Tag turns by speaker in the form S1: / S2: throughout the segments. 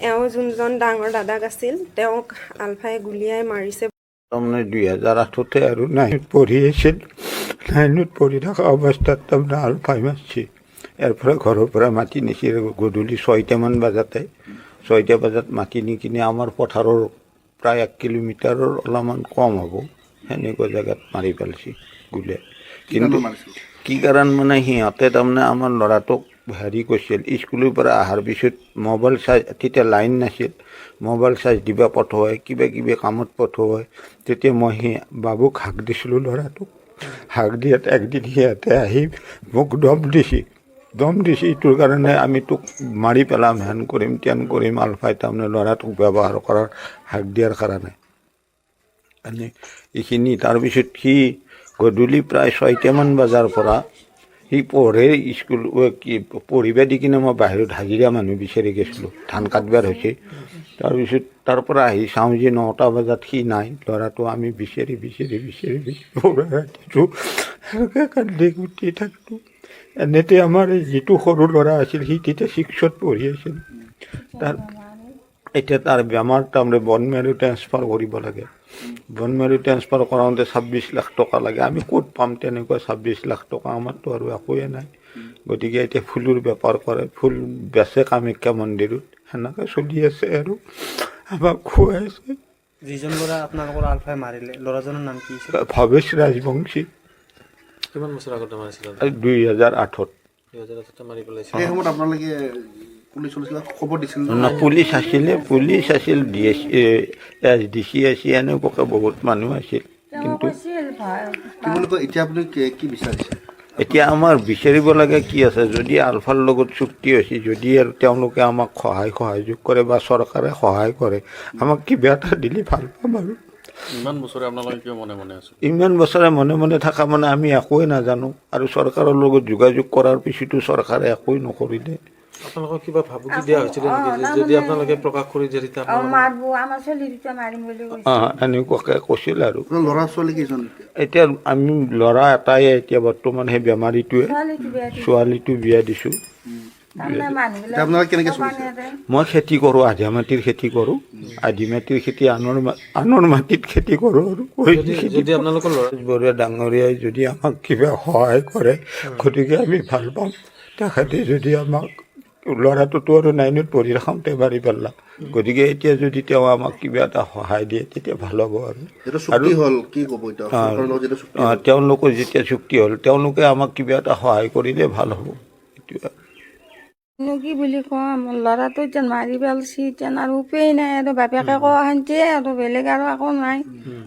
S1: এওঁ যোনজন ডাঙৰ দাদাক আছিল, তেওঁক আলফাই গুলীয়াই মাৰিছে।
S2: তাৰমানে 2008তে আৰু নাইনত পঢ়ি আছিল। নাইনত পঢ়ি থকা অৱস্থাত তাৰমানে আলফাই মাৰছি। ইয়াৰ পৰা ঘৰৰ পৰা মাতি নিছিল গধূলি 6টামান বজাতে। 6টা বজাত মাতি নি কিনে আমাৰ পথাৰৰ প্ৰায় 1 কিলোমিটাৰৰ অলপমান কম হ'ব, সেনেকুৱা জেগাত মাৰি পেলাইছে গুলীয়াই। কিন্তু
S3: মাৰিছিল?
S2: কি কাৰণ মানে সিহঁতে তাৰমানে আমাৰ ল'ৰাটোক হেৰি কৰিছিল, স্কুলৰ পৰা অহাৰ পিছত মোবাইল চাৰ্জ, তেতিয়া লাইন নাছিল, মোবাইল চাৰ্জ দিব পঠোৱাই, কিবা কিবি কামত পঠোৱাই। তেতিয়া মই সি বাবুক হাক দিছিলোঁ, ল'ৰাটোক হাক দিয়াত একদিন সিহঁতে আহি মোক দম দিছে। দম দিছে এইটোৰ কাৰণে, আমি তোক মাৰি পেলাম, হেন কৰিম, তেন কৰিম। আলফাই তাৰমানে ল'ৰাটোক ব্যৱহাৰ কৰাৰ হাক দিয়াৰ কাৰণে মানে এইখিনি। তাৰপিছত সি গধূলি প্ৰায় 6টামান বজাৰ পৰা সি পঢ়ে স্কুল কি পঢ়িব দি কিনে মই বাহিৰত হাজিৰা মানুহ বিচাৰি গৈছিলোঁ, ধান কাটবাৰ হৈছে। তাৰপিছত তাৰ পৰা আহি চাওঁ যে 9টা বজাত সি নাই ল'ৰাটো। আমি বিচাৰি বিচাৰি বিচাৰি বিচাৰি পুৰা ৰাতিটো সেনেকৈ কান্দি কুটি থাকিলোঁ। এনেতে আমাৰ এই যিটো সৰু ল'ৰা আছিল, সি তেতিয়া ছিক্সত পঢ়ি আছিল। তাৰ এতিয়া তাৰ বেমাৰ, তাৰমানে বন মেৰু ট্ৰেন্সফাৰ কৰিব লাগে। বন মেৰু ট্ৰেন্সফাৰ কৰাওঁতে 26 লাখ টকা লাগে। আমি ক'ত পাম তেনেকুৱা 26 লাখ টকা? আমাৰতো আৰু একোৱে নাই। গতিকে এতিয়া ফুলৰ বেপাৰ কৰে, ফুল বেচে কামাখ্যা মন্দিৰত, সেনেকৈ চলি আছে আৰু আমাক খুৱাই আছে।
S4: যিজন ল'ৰা আপোনালোকৰ আলফাই মাৰিলে, ল'ৰাজনৰ নাম কি আছিল?
S2: ভৱেশ ৰাজবংশী।
S5: কিমান বছৰ আগতে মাৰিছিল?
S2: 2008ত।
S5: 2008তে মাৰি পেলাইছিল?
S3: সেই সময়ত আপোনালোকে পুলিচ চুলিচ কিবা খবৰ দিছিল?
S2: না, পুলিচ আছিলে, পুলিচ আছিল, D S, S D C আছিল, এনেকুৱাকৈ বহুত মানুহ আছিল। কিন্তু
S3: কি বুলি কয়, এতিয়া আপুনি কি কি বিচাৰিছে?
S2: এতিয়া আমাৰ বিচাৰিব লাগে কি আছে? যদি আলফাৰ লগত চুক্তি হৈছে, যদি আৰু তেওঁলোকে আমাক সহায় সহযোগ কৰে বা চৰকাৰে সহায় কৰে, আমাক কিবা এটা দিলে ভাল পাম আৰু।
S6: ইমান বছৰে আপোনালোকে কিয় মনে মনে আছে?
S2: ইমান বছৰে মনে মনে থকা মানে আমি একোৱে নাজানো আৰু চৰকাৰৰ লগত যোগাযোগ কৰাৰ পিছতো চৰকাৰে একোৱে নকৰিলে।
S5: আপোনালোকক কিবা ভাবুকি দিয়া হৈছিলে নেকি যে যদি আপোনালোকে প্ৰকাশ কৰি দিয়ে তেতিয়া আপোনালোকক
S7: মাৰব, আমাৰ ছোৱালী দুটা মাৰিম বুলি কৈছে?
S2: অঁ, এনেকুৱাকৈ কৈছিল আৰু।
S3: আপোনাৰ ল'ৰা ছোৱালী কেইজন এতিয়া?
S2: এতিয়া আমি ল'ৰা এটাই এতিয়া বৰ্তমান, সেই বেমাৰীটোৱে।
S7: ছোৱালীটো বিয়া দিছে।
S2: ছোৱালীটো বিয়া দিছোঁ।
S7: তাৰমানে মানুহবিলাক
S3: এতিয়া আপোনালোকে কেনেকে চলিছে?
S2: মই খেতি কৰোঁ, আধা মাটিৰ খেতি কৰোঁ। আধি মাটিৰ খেতি, আনৰ মাটিত খেতি কৰোঁ আৰু কৰি
S5: যদি
S2: খেতি।
S5: যদি আপোনালোকৰ ল'ৰা
S2: বৰুৱা ডাঙৰীয়াই যদি আমাক কিবা সহায় কৰে, গতিকে আমি ভাল পাম। তেখেতে যদি আমাক, ল'ৰাটোতো আৰু নাইনত পঢ়ি থাকোঁতে মাৰি পেলালা, গতিকে এতিয়া যদি তেওঁ আমাক কিবা এটা সহায় দিয়ে, তেতিয়া ভাল হ'ব আৰু।
S3: যিটো চুক্তি হ'ল, কি ক'ব এতিয়া চৰকাৰৰ লগত যিটো চুক্তি হ'ল?
S2: তেওঁলোকৰ যেতিয়া চুক্তি হ'ল, তেওঁলোকে আমাক কিবা এটা সহায় কৰিলে ভাল হ'ব, এইটোৱে।
S7: নো কি বুলি কওঁ, মোৰ ল'ৰাটো এতিয়া মাৰি পেলছি, এতিয়া আৰু উপায় নাই আৰু। বাপেকে কোৱা শান্তিয়ে আৰু, বেলেগ আৰু একো নাই।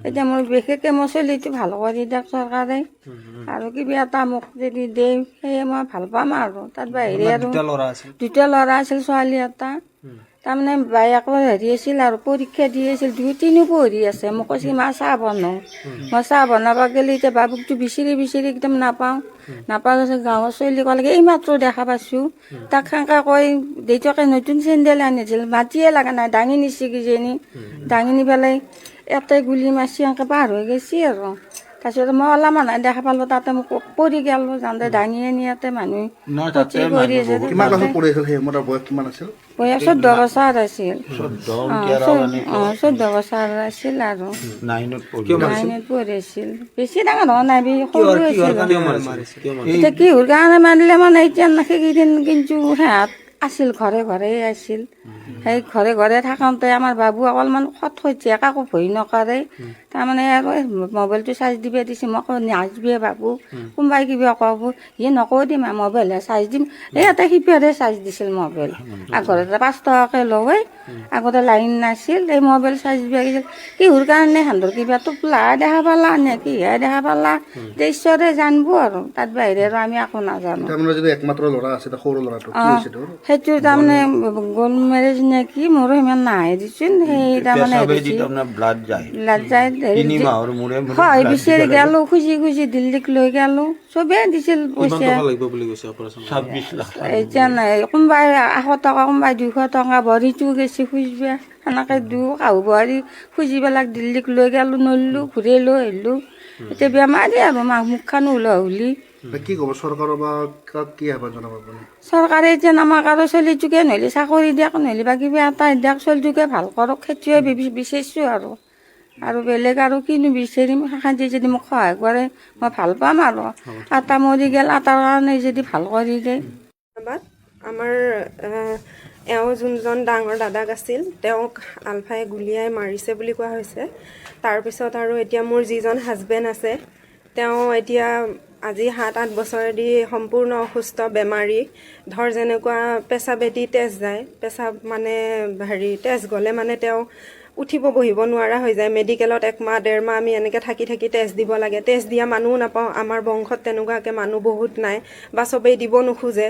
S7: এতিয়া মোৰ বিশেষকৈ মোৰ চলিটো ভাল কৰি দিয়ক চৰকাৰে আৰু কিবা এটা মোক যদি দিয়ে, সেয়ে মই ভাল পাম আৰু, তাত বাহিৰে আৰু।
S4: দুটা ল'ৰা আছিল?
S7: দুটা ল'ৰা আছিল, ছোৱালী এটা। তাৰমানে বায়েকৰ হেৰি আছিল আৰু পৰীক্ষা দি আছিল, দুই তিনি পঢ়ি আছে। মোক কৈছে, মা, চাহ বনাওঁ। মই চাহ বনাব গ'লে এতিয়া বাবুকটো বিচাৰি বিচাৰি একদম নাপাওঁ। নাপাওঁ, তাৰপিছত গাঁৱৰ ছোৱালী ক'লে, এই মাত্ৰ দেখা পাইছোঁ তাক। সেনেকৈ কৈ দেউতাকে নতুন চেণ্ডেল আনিছিল, মাটিয়ে লগা নাই, দাঙি নিছে কিজানি। দাঙি নি পেলাই ইয়াতে গুলি মাৰছি, সেনেকৈ পাৰ হৈ গৈছে আৰু। তাৰপিছত মই অলপমান দেখা পালোঁ, তাতে মোক পৰি গ'লো। যাওঁতে দাঙি আনি ইয়াতে মানুহ
S2: তাতে
S7: কৰি আছে।
S3: কিমান ক্লাছত পঢ়ি আছিল সেই সময়ত আৰু বয়স কিমান আছিল?
S7: বয়স 14 বছৰ আছিল।
S2: 14,
S7: অঁ।
S2: 13 এনেকুৱা।
S7: অঁ, 14 বছৰ আছিল আৰু।
S2: নাইনত পঢ়ি।
S7: নাইনত পঢ়িছিল, বেছি ডাঙৰ হোৱা নাই, সৰু
S4: কিহৰ
S7: আছিল।
S4: কাৰণে মাৰিছিল?
S5: কিয় মাৰিছিল?
S7: এতিয়া কিহৰ কাৰণে মাৰিলে মানে এতিয়া সেইকেইদিন কিন্তু সিহঁত আছিল, ঘৰে ঘৰে আছিল। সেই ঘৰে ঘৰে থাকোঁতে আমাৰ বাবু অলপমান সৎ, কাকো ভয় নকৰে। তাৰমানে আৰু এই মোবাইলটো চাৰ্জ দিব দিছে, মই কওঁ, নাচবিয়ে বাবু, কোনোবাই কিবা ক'ব। সি নকওঁ, দিম মোবাইলহে চাৰ্জ দিম। এই এটা সিপাৰে চাৰ্জ দিছিল মোবাইল। আগতে 5 টকাকৈ লয়, আগতে লাইন নাছিল। এই মোবাইল চাৰ্জ দিব গৈছিল। কিহৰ কাৰণে সিহঁতৰ কিবা টোপলা দেখা পালা নে কিহে দেখা পালা, ঈশ্বৰে জানিব আৰু, তাত বাহিৰে আৰু আমি একো নাজানো।
S3: এতিয়া আপোনাৰ যিটো একমাত্ৰ ল'ৰা আছে, সৰু ল'ৰাটো কি হৈছে তেওঁৰ?
S7: সেইটো তাৰমানে গ'ল মেৰেজ নে কি, মোৰো সিমান নাহে দিচোন। সেই তাৰমানে
S2: পেচাবেদি তাৰমানে ব্লাড যায়।
S7: লাজ যায়।
S2: 3 মাহৰ মূৰে মূৰে
S7: হয়।
S2: blood
S7: বিচাৰি
S2: দিব লাগে।
S7: গেলো, খুজি খুজি দিল্লীক লৈ গেলো, চবে দিছিল
S5: কিমান
S7: পইচা।
S5: টকা লাগিব বুলি কৈছে অপাৰেশ্যন?
S2: 26 লাখ।
S7: এতিয়া নাই, কোনোবাই 100 টকা, কোনোবাই 200 টকা। বৰিটো গেছি খুজিবা, সেনেকে শাহু বোৱাৰী খুজি পেলাই দিল্লীক লৈ গেলো, নল্লো, ঘূৰাই লৈ আহিলো। এতিয়া বেমাৰী আৰু, মাহ মুখখানো ওলা হ'লি।
S3: এতিয়া কি ক'ব চৰকাৰৰ বা কাক কি আহ্বান জনাব আপুনি?
S7: চৰকাৰে যেন আমাক আৰু ছোৱালীটোকে নহ'লে চাকৰি দিয়ক, নহ'লে বা কিবা এটা দিয়ক, ছোৱালীটোকে ভাল কৰক, সেইটোৱে বিচাৰিছোঁ আৰু। আৰু বেলেগ আৰু কিনো বিচাৰিম? সেইখান যদি মোক সহায় কৰে মই ভাল পাম। আৰু আটা মৰি গ'ল, আটাৰ কাৰণে যদি ভাল কৰি দিয়ে।
S1: ধন্যবাদ। আমাৰ এওঁ যোনজন ডাঙৰ দাদাক আছিল, তেওঁক আলফাই গুলীয়াই মাৰিছে বুলি কোৱা হৈছে। তাৰপিছত আৰু এতিয়া মোৰ যিজন হাজবেণ্ড আছে, তেওঁ এতিয়া আজি 7-8 বছৰেদি সম্পূৰ্ণ অসুস্থ, বেমাৰী। ধৰ যেনেকুৱা পেচাবেদি তেজ যায়, পেচাব মানে হেৰি তেজ গ'লে মানে তেওঁ উঠিব বহিব নোৱাৰা হৈ যায়। মেডিকেলত 1 মাহ 1.5 মাহ আমি এনেকৈ থাকি থাকি তেজ দিব লাগে। তেজ দিয়া মানুহো নাপাওঁ। আমাৰ বংশত তেনেকুৱাকৈ মানুহ বহুত নাই বা চবেই দিব নোখোজে।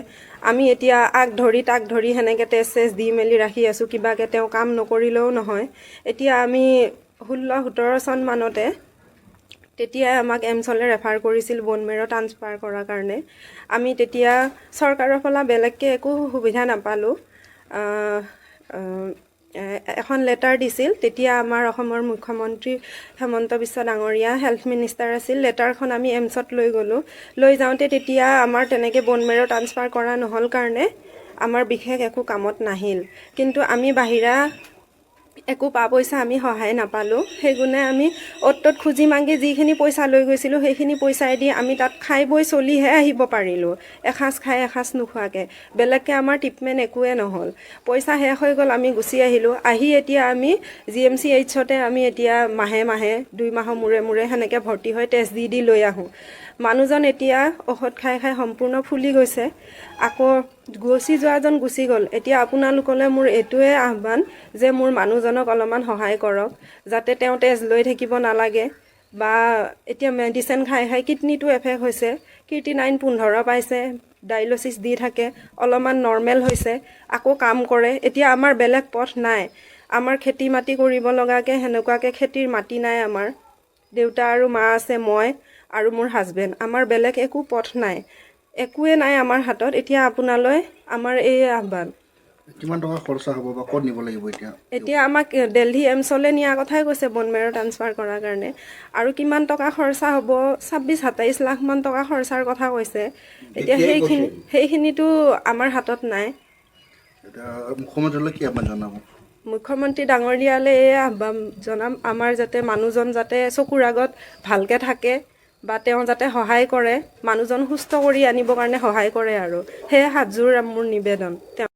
S1: আমি এতিয়া আগ ধৰি তাক ধৰি সেনেকৈ তেজ চেজ দি মেলি ৰাখি আছোঁ কিবাকৈ। তেওঁ কাম নকৰিলেও নহয়। এতিয়া আমি 16-17 চন মানতে তেতিয়াই আমাক এমছলৈ ৰেফাৰ কৰিছিল ব'ন মেৰ' ট্ৰান্সফাৰ কৰাৰ কাৰণে। আমি তেতিয়া চৰকাৰৰ ফালে বেলেগকৈ একো সুবিধা নাপালোঁ। আহ, আহ, এখন লেটাৰ দিছিল। তেতিয়া আমাৰ অসমৰ মুখ্যমন্ত্ৰী হেমন্ত বিশ্ব ডাঙৰীয়া হেল্থ মিনিষ্টাৰ আছিল। লেটাৰখন আমি এমছত লৈ গ'লোঁ। লৈ যাওঁতে তেতিয়া আমাৰ তেনেকৈ ব'ন মেৰ' ট্ৰান্সফাৰ কৰা নহ'ল কাৰণে আমাৰ বিশেষ একো কামত নাহিল। কিন্তু আমি বাহিৰা একো পা পইচা আমি সহায় নাপালোঁ। সেইগুণে আমি অ'ত ত'ত খুজি মাগি যিখিনি পইচা লৈ গৈছিলোঁ, সেইখিনি পইচাই দি আমি তাত খাই বৈ চলিহে আহিব পাৰিলোঁ, এসাঁজ খাই এসাঁজ নোখোৱাকৈ। বেলেগকৈ আমাৰ ট্ৰিটমেণ্ট একোৱে নহ'ল। পইচা শেষ হৈ গ'ল, আমি গুচি আহিলোঁ। আহি এতিয়া আমি জিএমচিএইচতে আমি এতিয়া মাহে মাহে, 2 মাহৰ মূৰে মূৰে সেনেকৈ ভৰ্তি হৈ টেষ্ট দি দি লৈ আহোঁ। মানুহজন এতিয়া ঔষধ খাই খাই সম্পূৰ্ণ ফুলি গৈছে। আকৌ গুচি যোৱাজন গুচি গ'ল। এতিয়া আপোনালোকলৈ মোৰ এইটোৱে আহ্বান যে মোৰ মানুহজনক অলপমান সহায় কৰক, যাতে তেওঁ তেজ লৈ থাকিব নালাগে বা এতিয়া মেডিচিন খাই খাই কিডনীটো এফেক্ট হৈছে। ক্ৰিয়েটিনাইন 15 পাইছে, ডায়েলচিছ দি থাকে। অলপমান নৰ্মেল হৈছে, আকৌ কাম কৰে। এতিয়া আমাৰ বেলেগ পথ নাই। আমাৰ খেতি মাটি কৰিব লগাকৈ সেনেকুৱাকৈ খেতিৰ মাটি নাই। আমাৰ দেউতা আৰু মা আছে, মই আৰু মোৰ হাজবেণ্ড। আমাৰ বেলেগ একো পথ নাই, একোৱে নাই আমাৰ হাতত। এতিয়া আপোনালৈ আমাৰ এই আহ্বান।
S3: কিমান টকা খৰচা হ'ব বা ক'ত নিব লাগিব এতিয়া?
S1: এতিয়া আমাক দেলহি এমছলৈ নিয়াৰ কথাই কৈছে ব'ন মেৰ' ট্ৰান্সফাৰ কৰাৰ কাৰণে। আৰু কিমান টকা খৰচা হ'ব, 26-27 লাখমান টকা খৰচাৰ কথা কৈছে। এতিয়া
S2: তেতিয়াই
S1: সেইখিনি
S2: কৈছিল।
S1: সেইখিনিতো আমাৰ হাতত নাই।
S3: এতিয়া মুখ্যমন্ত্ৰীলৈ কি আহ্বান জনাব?
S1: মুখ্যমন্ত্ৰী ডাঙৰীয়ালৈ এই আহ্বান জনাম, আমাৰ যাতে মানুহজন যাতে চকুৰ আগত ভালকৈ থাকে বা তেওঁ যাতে সহায় কৰে, মানুহজন সুস্থ কৰি আনিবৰ কাৰণে সহায় কৰে। আৰু সেয়ে হাতযোৰ মোৰ নিবেদন তেওঁ।